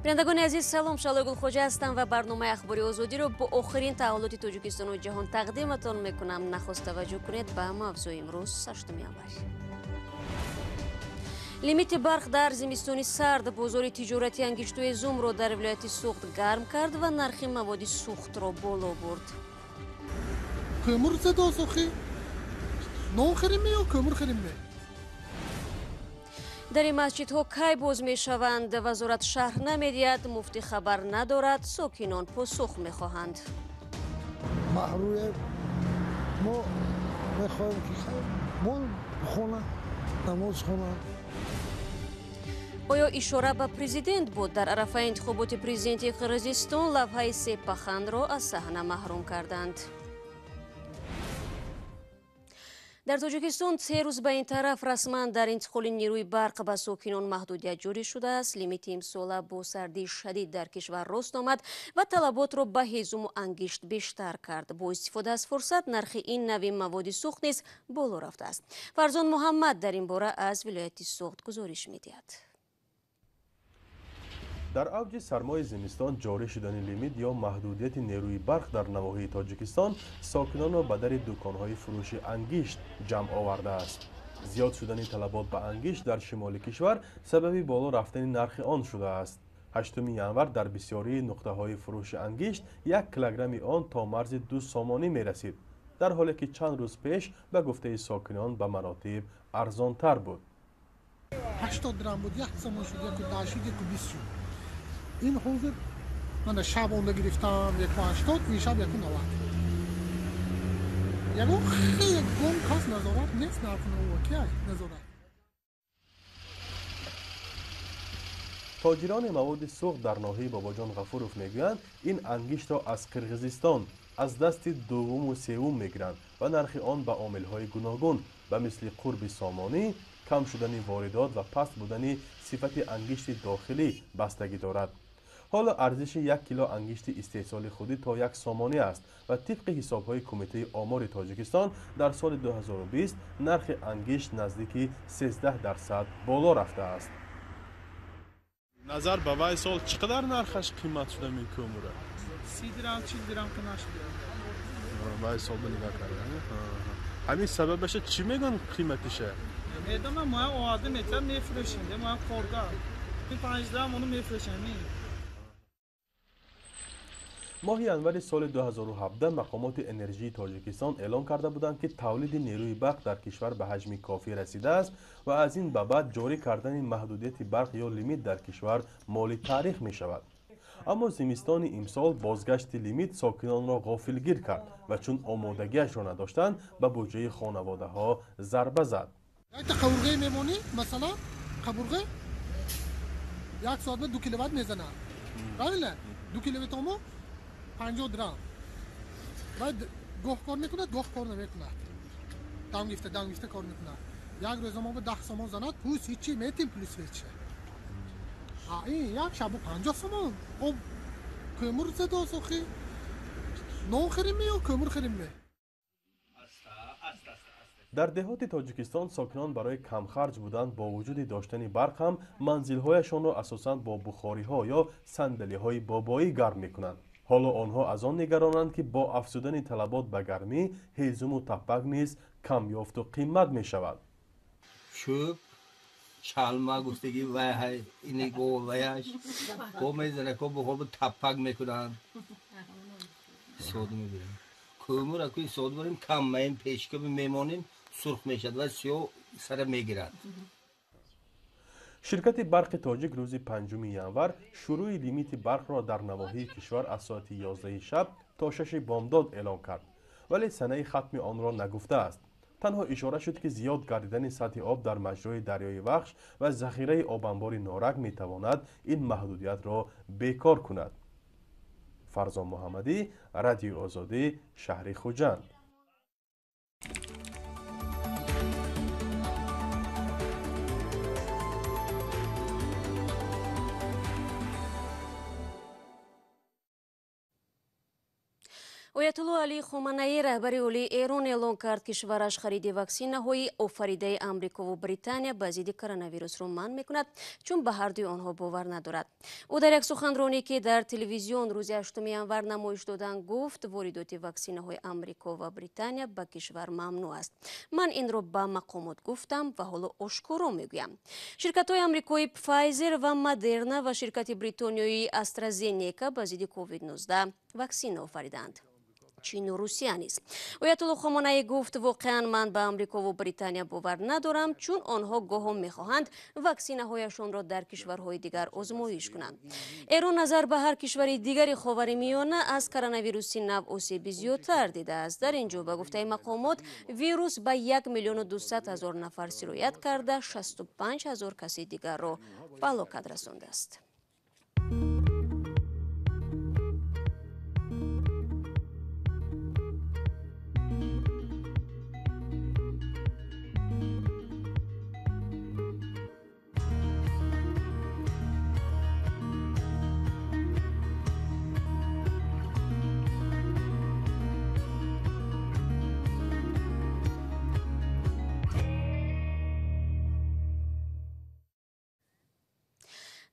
Бинандагони азиз, салом. Шалои Гулхоҷа ҳастам ва барномаи Ахбори Озодиро бо охирин таҳаввулоти Тоҷикистону ҷаҳон тақдиматон мекунам. Нахуст таваҷҷӯҳ кунед ба мавзӯи имрӯз, 8 январ. Лимити барқ дар зимистони сард бозори тиҷорати ангишту ҳезумро дар вилояти Суғд гарм кард ва нархи маводи сӯхтро боло бурд. Кӯмур задост охи? Нон хӯрем ё кӯмур хӯрем? Дар ин масҷидҳо кай боз мешаванд? Вазорат шарҳ намедиҳад, муфтӣ хабар надорад, сокинон посух мехоҳанд. Маҳрӯе мо мехоҳем ки мо хона намоз хона. Оё ишора ба президент буд? Дар арафаи интихоботи президенти Қирғизистон лавҳаи сепаханро аз саҳна маҳрум карданд. Дар Тоҷикистон 3 рӯз ба ин тараф расман дар интиқоли нерӯи барқ ба сокинон маҳдудият ҷорӣ шудааст. Лимити имсола бо сардии шадид дар кишвар рост омад ва талаботро ба ҳезуму ангишт бештар кард. Бо истифода аз фурсат нархи ин нави маводи сӯхт низ боло рафтааст. Фарзон Муҳаммад дар ин бора аз вилояти Суғд гузориш медиҳад. Дар авҷи сармои зимистон ҷорӣ шудани лимит ё маҳдудияти нерӯи барқ дар навоҳии Тоҷикистон сокинонро ба дари дуконҳои фурӯши ангишт ҷамъ овардааст. Зиёд шудани талабот ба ангишт дар шимоли кишвар сабаби боло рафтани нархи он шудааст. 8 январ дар бисёрии нуқтаҳои фурӯши ангишт 1 килограмми он то марзи 2 сомонӣ мерасид, дар ҳоле ки чанд рӯз пеш ба гуфтаи сокинон ба маротиб арзонтар буд. 80 драм буд, 1 сомон шуд, 1,10 шуд, 1,20 шуд. Ин ҳозир мана шаб онда гирифтам 1,80, ин шаб 1,90. Ягон ягон кас назорат нест, нархнавоки назорат. Тоҷирони маводи сӯхт дар ноҳияи Бобоҷон Ғафуров мегӯянд, ин ангиштро аз Қирғизистон аз дасти дуввуму севум мегиранд ва нархи он ба омилҳои гуногун ба мисли қурби сомонӣ, кам шудани воридот ва паст будани сифати ангишти дохилӣ бастагӣ дорад. Ҳоло арзиши 1 кило ангишти истеҳсоли худӣ то 1 сомонӣ аст ва тибқи ҳисобҳои Кумитаи омори Тоҷикистон дар соли 2020 нархи ангишт наздики 13% боло рафтааст. Назар ба вай сол чӣ қадар нархаш қимат шуда мекӯмура? 30 дирам, 40 дирам қимат шуда. Вай сол ба нигоҳ карда. Ҳамин сабабаша чӣ мегӯянд қиматиша? Медонам, мо оварда метавонем мефурӯшем, мо коргар. 5 дирам ону мефурӯшем. Моҳи январи соли 2017 мақомоти энержии Тоҷикистон эълон карда буданд, ки тавлиди нерӯи барқ дар кишвар ба ҳаҷми кофӣ расидааст ва аз ин ба баъд ҷорӣ кардани маҳдудияти барқ ё лимит дар кишвар моли таърих мешавад. Аммо зимистони имсол бозгашти лимит сокинонро ғофилгир кард ва чун омодагиашро надоштанд, ба буҷаи хонаводаҳо зарба зад. Якта қабурғае мемонӣ, масалан, қабурға як соат 2 киловатт мезанад. Правильно? 2 киловатт омо 50 драм. Баъд гоҳ кор мекунад, гоҳ кор намекунад. Дам гирифта, дам гирифта кор мекунад. Як рӯз мо ба 10 сомон занад, пус ҳичи метим плюс вече. А ин як шабу 50 сомон. Об кӯмур задост охи? Нон хӯрем ё кӯмур хӯрем? Дар деҳоти Тоҷикистон сокинон барои камхарҷ будан бо вуҷуди доштани барқ ҳам манзилҳояшонро асосан бо бухориҳо ё сандалиҳои бобоӣ гарм мекунанд. Ҳоло онҳо аз он нигаронанд, ки бо афзудани талабот ба гармӣ ҳезуму таппак низ камёфту қимат мешавад. Чӯб, чалма гуфтагӣ вай ини ваяш ко мезана, ко бухор таппак мекунанд. Сода мебирем. Кӯмур аку сода барем, кам маем пешка мемонем, сурх мешавад ва сиёҳ сара мегирад. Ширкати барқи тоҷик рӯзи 5 январ шурӯи лимити барқро дар навоҳии кишвар аз соати 11 шаб то 6 бомдод эълон кард, вале санаи хатми онро нагуфтааст. Танҳо ишора шуд, ки зиёд гардидани сатҳи об дар маҷрои дарёи Вахш ва захираи обанбори Норак метавонад ин маҳдудиятро бекор кунад. Фарзон Муҳаммадӣ, Радиои Озодӣ, шаҳри Хуҷанд. Оятулло Али Хоманаи, раҳбари олии Эрон, эълон кард, кишвараш хариди ваксинаҳои офаридаи Амрикову Британия ба зидди коронавирусро манъ мекунад, чун ба ҳардуи онҳо бовар надорад. Ӯ дар як суханронӣ, ки дар телевизион рӯзи 8 январ намоиш доданд, гуфт, воридоти ваксинаҳои Амрико ва Британия ба кишвар мамнӯъ аст. Ман инро ба мақомот гуфтам ва ҳоло ошкоро мегӯям. Ширкатҳои амрикои Pfizer ва Moderna ва ширкати бритониёии AstraZeneca ба зидди COVID-19 ваксина офариданд. Чину Русия низ. Оятулло Хоманаи гуфт, воқеан ман ба Амрикову Британия бовар надорам, чун онҳо гоҳо мехоҳанд ваксинаҳояшонро дар кишварҳои дигар озмоиш кунанд. Эрон назар ба ҳар кишвари дигари Ховари Миёна аз коронавируси нав осеби зиёдтар дидааст. Дар ин ҷо, ба гуфтаи мақомот, вирус ба 1 200 000 нафар сироят карда, 65 ҳазор каси дигарро ба ҳалокат расондааст.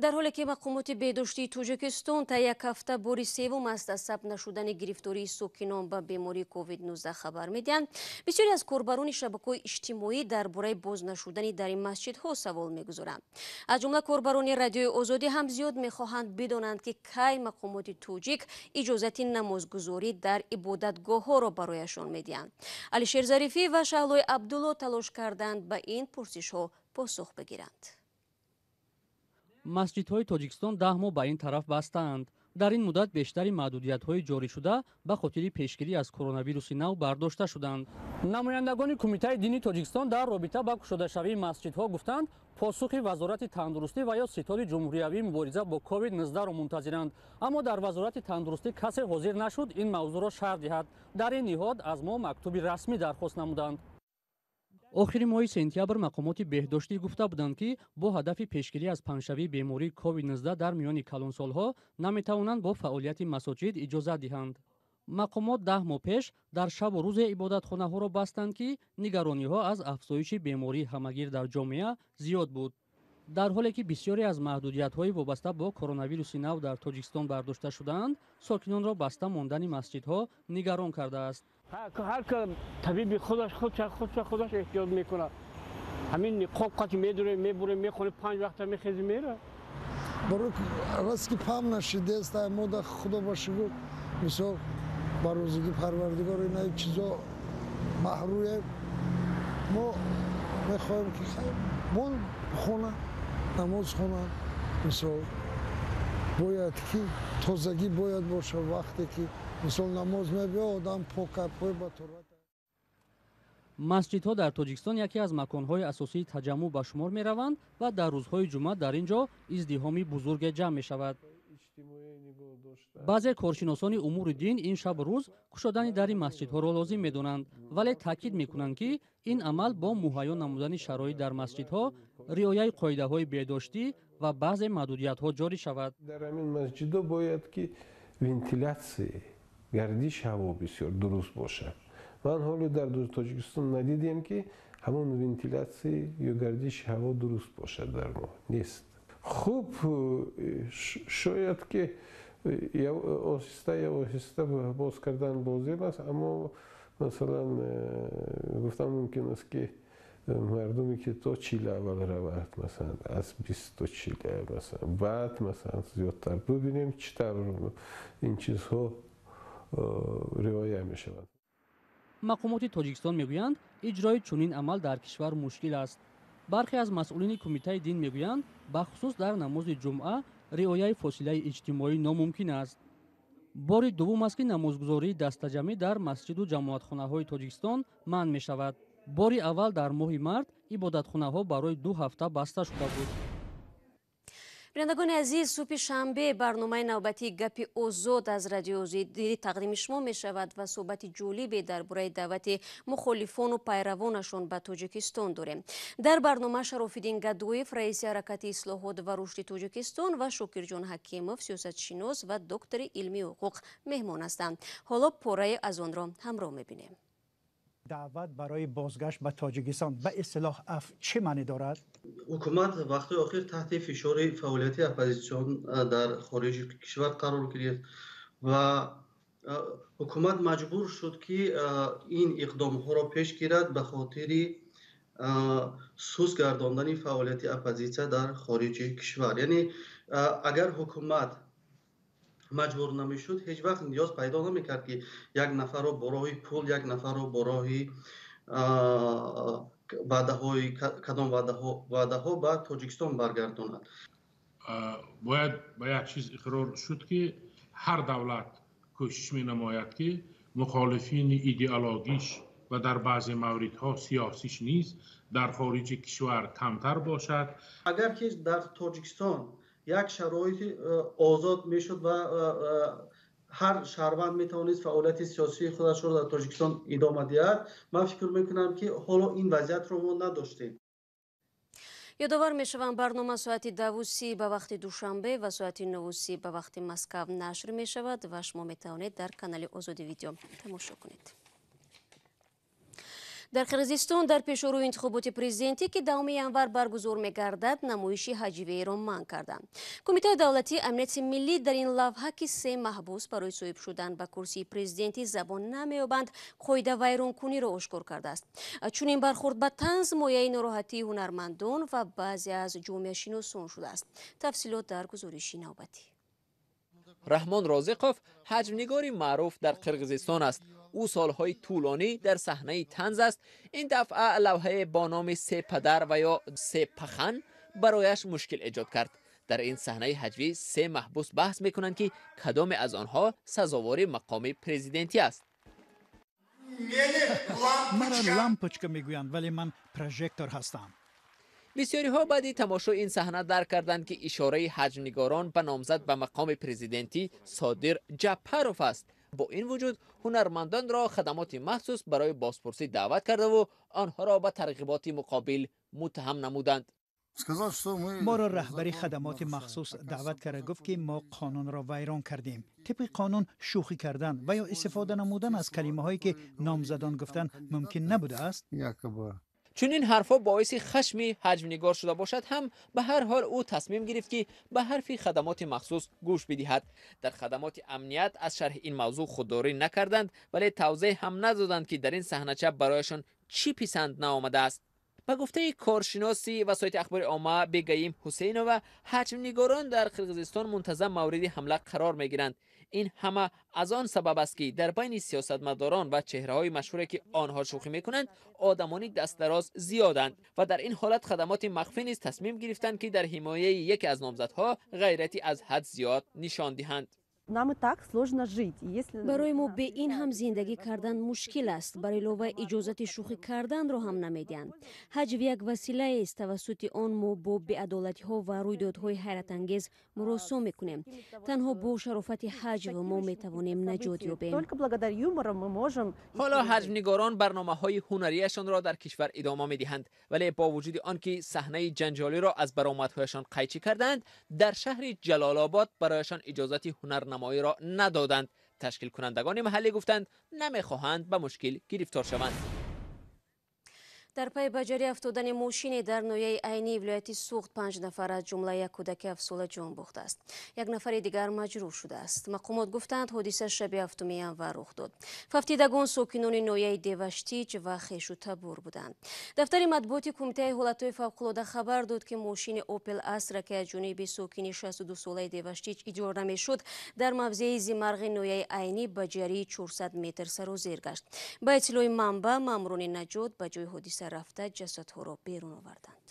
Дар ҳоле ки мақомоти беҳдоштии Тоҷикистон та як ҳафта бори севум аст аз сабт нашудани гирифтории сокинон ба бемории COVID-19 хабар медиҳанд, бисёре аз корбарони шабакаҳои иҷтимоӣ дар бораи боз нашудани дари масҷидҳо савол мегузоранд. Аз ҷумла корбарони Радиои Озодӣ ҳам зиёд мехоҳанд бидонанд, ки кай мақомоти тоҷик иҷозати намозгузорӣ дар ибодатгоҳҳоро барояшон медиҳанд. Алишер Зарифӣ ва Шаҳлои Абдулло талош карданд ба ин пурсишҳо посух бигиранд. Масҷидҳои Тоҷикистон 10 моҳ ба ин тараф бастаанд. Дар ин муддат бештари маҳдудиятҳои ҷорӣшуда ба хотири пешгирӣ аз коронавируси нав бардошта шуданд. Намояндагони Кумитаи дини Тоҷикистон дар робита ба кушодашавии масҷидҳо гуфтанд, посухи Вазорати тандурустӣ ва ё Ситоди ҷумҳуриявии мубориза бо COVID-19-ро мунтазиранд. Аммо дар Вазорати тандурустӣ касе ҳозир нашуд ин мавзӯъро шарҳ диҳад. Дар ин ниҳод аз мо мактуби расмӣ дархост намуданд. Охири моҳи сентябр мақомоти беҳдоштӣ гуфта буданд, ки бо ҳадафи пешгирӣ аз паҳншавии бемории COVID-19 дар миёни калонсолҳо наметавонанд бо фаъолияти масоҷид иҷозат диҳанд. Мақомот 10 моҳ пеш дар шабу рӯзе ибодатхонаҳоро бастанд, ки нигарониҳо аз афзоиши бемории ҳамагир дар ҷомеа зиёд буд. Дар ҳоле ки бисёре аз маҳдудиятҳои вобаста бо коронавируси нав дар Тоҷикистон бардошта шудаанд, сокинонро баста мондани масҷидҳо нигарон кардааст. Ҳар ка табиби худаш худаш эҳтиёт мекунад. Ҳамин ниқоб қати медурем, мебурем, мехонем, 5 вақта мехезем, мера. Барои раст ки паҳм нашидест, мо да Худо ба шукр, мисол ба рӯзигӣ Парвардигор ина чизо маҳрӯем. Мо мехоҳем ки мон хона намоз хонанд, мисол бояд ки тозагӣ бояд бошад, вақте ки мисол намоз мебиёд, одам пока пой ба турбат. Масҷидҳо дар Тоҷикистон яке аз маконҳои асосии таҷаммӯъ ба шумор мераванд ва дар рӯзҳои ҷумъа дар ин ҷо издиҳоми бузурге ҷамъ мешавад. Баъзе коршиносони умури дин ин шабу рӯз кушодани дари масҷидҳоро лозим медонанд, вале таъкид мекунанд, ки ин амал бо муҳайё намудани шароит дар масҷидҳо, риояи қоидаҳои беҳдоштӣ ва баъзе маҳдудиятҳо ҷорӣ шавад. Дар ҳамин масҷидҳо бояд ки вентилятсия, гардиши ҳаво бисёр дуруст бошад. Ман ҳоло дар Тоҷикистон надидем, ки ҳамон вентилятсия ё гардиши ҳаво дуруст бошад, дар мо нест. Хуб, шояд ки оҳиста оҳиста боз кардан лозим аст, аммо масалан гуфтан мумкин аст, ки мардуме ки то чил аввал равад, масалан аз 20 то 40, масалан баъд масалан зиёдтар бибинем, чӣ тавр ин чизҳо риоя мешавад. Мақомоти Тоҷикистон мегӯянд, иҷрои чунин амал дар кишвар мушкил аст. Бархе аз масъулини Кумитаи дин мегӯянд, бахусус дар намози ҷумъа риояи фосилаи иҷтимоӣ номумкин аст. Бори дуввум аст, ки намозгузории дастаҷамъӣ дар масҷиду ҷамоатхонаҳои Тоҷикистон манъ мешавад. Бори аввал дар моҳи март ибодатхонаҳо барои 2 ҳафта баста шуда буд. Бинандагони азиз, субҳи шанбе барномаи навбатии Гапи Озод аз Радиои Озодӣ тақдими шумо мешавад ва суҳбати ҷолибе дар бораи даъвати мухолифону пайравонашон ба Тоҷикистон дорем. Дар барнома Шарофиддин Гадоев, раиси ҳаракати ислоҳот ва рушди Тоҷикистон, ва Шокирҷон Ҳакимов, сиёсатшинос ва доктори илми ҳуқуқ меҳмон ҳастанд. Ҳоло порае аз онро ҳамроҳ мебинем. Даъват барои бозгашт ба Тоҷикистон, ба истилоҳ афв, чӣ маънӣ дорад? Ҳукумат вақтҳои охир таҳти фишори фаъолияти оппозитсион дар хориҷи кишвар қарор гирифт ва ҳукумат маҷбур шуд, ки ин иқдомҳоро пеш гирад ба хотири суст гардондани фаъолияти оппозитсия дар хориҷи кишвар. Яъне агар ҳукумат маҷбур намешуд, ҳеҷ вақт ниёз пайдо намекард, ки як нафарро бо роҳи пул, як нафарро бо роҳи ваъдаҳои кадом ваъдаҳо ба Тоҷикистон баргардонад. Бояд ба як чиз иқрор шуд, ки ҳар давлат кӯшиш менамояд, ки мухолифини идеологиш ва дар баъзе мавридҳо сиёсиш низ дар хориҷи кишвар камтар бошад. Агар ки дар Тоҷикистон як шароити озод мешуд ва ҳар шаҳрванд метавонист фаъолияти сиёсии худашро дар Тоҷикистон идома диҳад, ман фикр мекунам, ки ҳоло ин вазъиятро мо надоштем. Ёдовар мешавам, барнома соати 10:30 ба вақти Душанбе ва соати 9:30 ба вақти Москав нашр мешавад ва шумо метавонед дар канали Озоди Видео тамошо кунед. Дар Қирғизистон дар пешорӯи интихоботи президентӣ, ки 10 январ баргузор мегардад, намоиши ҳаҷвиеро манъ карданд. Кумитаи давлатии амнияти миллӣ дар ин лавҳа, ки се маҳбус барои соҳиб шудан ба курсии президентӣ забон намеёбанд, қоидавайронкуниро ошкор кардааст. Чунин бархӯрд ба танз мояи нороҳатии ҳунармандон ва баъзе аз ҷомеашиносон шудааст. Тафсилот дар гузориши навбатӣ. Раҳмон Розиқов ҳаҷвнигори маъруф дар Қирғизистон аст. Ӯ солҳои тӯлонӣ дар саҳнаи танз аст. Ин дафъа лавҳае бо номи «Се падар» ва ё «Се пахан» барояш мушкил эҷод кард. Дар ин саҳнаи ҳаҷвӣ се маҳбус баҳс мекунанд, ки кадоме аз онҳо сазовори мақоми президентӣ аст. Маро Лампочка мегӯянд, вале ман Прожектор ҳастам. Бисёриҳо баъди тамошои ин саҳна дарк карданд, ки ишораи ҳаҷвнигорон ба номзад ба мақоми президентӣ Содир Ҷапаров аст. Бо ин вуҷуд ҳунармандонро хадамоти махсус барои бозпурсӣ даъват кардаву онҳоро ба тарғиботи муқобил муттаҳам намуданд. Моро раҳбари хадамоти махсус даъват карда, гуфт, ки мо қонунро вайрон кардем. Тибқи қонун, шӯхӣ кардан ва ё истифода намудан аз калимаҳое, ки номзадон гуфтанд, мумкин набудааст. Чунин ҳарфҳо боиси хашми ҳаҷвнигор шуда бошад ҳам, ба ҳар ҳол ӯ тасмим гирифт, ки ба ҳарфи хадамоти махсус гӯш бидиҳад. Дар хадамоти амният аз шарҳи ин мавзӯъ худдорӣ накарданд, вале тавзеҳ ҳам надоданд, ки дар ин саҳнача барояшон чӣ писанд наомадааст. Ба гуфтаи коршиноси васоити ахбори омма Бегаим Ҳусейнова, ҳаҷвнигорон дар Қирғизистон мунтазам мавриди ҳамла қарор мегиранд. Ин ҳама аз он сабаб аст, ки дар байни сиёсатмадорон ва чеҳраҳои машҳуре, ки онҳо шӯхӣ мекунанд, одамони дастдароз зиёданд ва дар ин ҳолат хадамоти махфӣ низ тасмим гирифтанд, ки дар ҳимояи яке аз номзадҳо ғайрати аз ҳад зиёд нишон диҳанд. Нам и так сложно жить. Если Барои мо бе ин ҳам зиндагӣ кардан мушкил аст. Бар илова, иҷозати шӯхӣ карданро ҳам намедиҳанд. Ҳаҷв як василаест, тавассути он мо бо беадолатиҳо ва рӯйдодҳои ҳайратангез муросо мекунем. Танҳо бо шарофати ҳаҷв мо метавонем наҷот ёбем. Только благодаря юмору мы можем. Ҳоло ҳаҷвнигорон барномаҳои ҳунарияшонро дар кишвар идома медиҳанд, вале бо вуҷуди он ки саҳнаи ҷанҷолиро аз баромадҳояшон қайчӣ карданд, дар шаҳри Ҷалолобод барояшон иҷозати ҳунарнамоиро надоданд. Ташкилкунандагони маҳаллӣ гуфтанд, намехоҳанд ба мушкил гирифтор шаванд. Дар пайи ба ҷарӣ афтодани мошине дар ноҳияи Айнии вилояти Суғд панҷ нафар, аз ҷумла як кӯдаки 7-сола, ҷон бохтааст. Як нафари дигар маҷрӯҳ шудааст. Мақомот гуфтанд, ҳодиса шаби 7 январ рух дод. Фавтидагон сокинони ноҳияи Деваштич ва хешу табор буданд. Дафтари матбуоти Кумитаи ҳолатҳои фавқулода хабар дод, ки мошини Опел Астра, ки аз ҷониби сокини 62-солаи Деваштич иҷора мешуд, дар мавзеи Зимарғи ноҳияи Айнӣ ба ҷарии 400 метр сарозер гашт. Ба иттилои манбаъ, маъмурони наҷот ба ҷои ҳодиса рафта, ҷасадҳоро берун оварданд.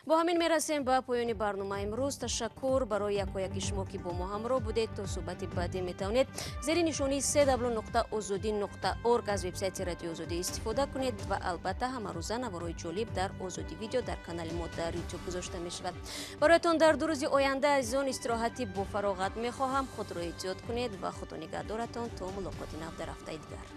Бо ҳамин мерасем ба поёни барномаи имрӯз. Ташаккур барои якояки шумо, ки бо мо ҳамроҳ будед. То суҳбати баъдӣ метавонед зери нишонии www.ozodi.org аз вебсайти Радиои Озодӣ истифода кунед ва албатта ҳамарӯза наворҳои ҷолиб дар Озодӣ Видео дар канали мо дар Ютуб гузошта мешавад. Бароятон дар 2 рӯзи оянда, азизон, истироҳати бофароғат мехоҳам. Худро эҳтиёт кунед ва худо нигаҳдоратон то мулоқоти нав дар ҳафтаи дигар.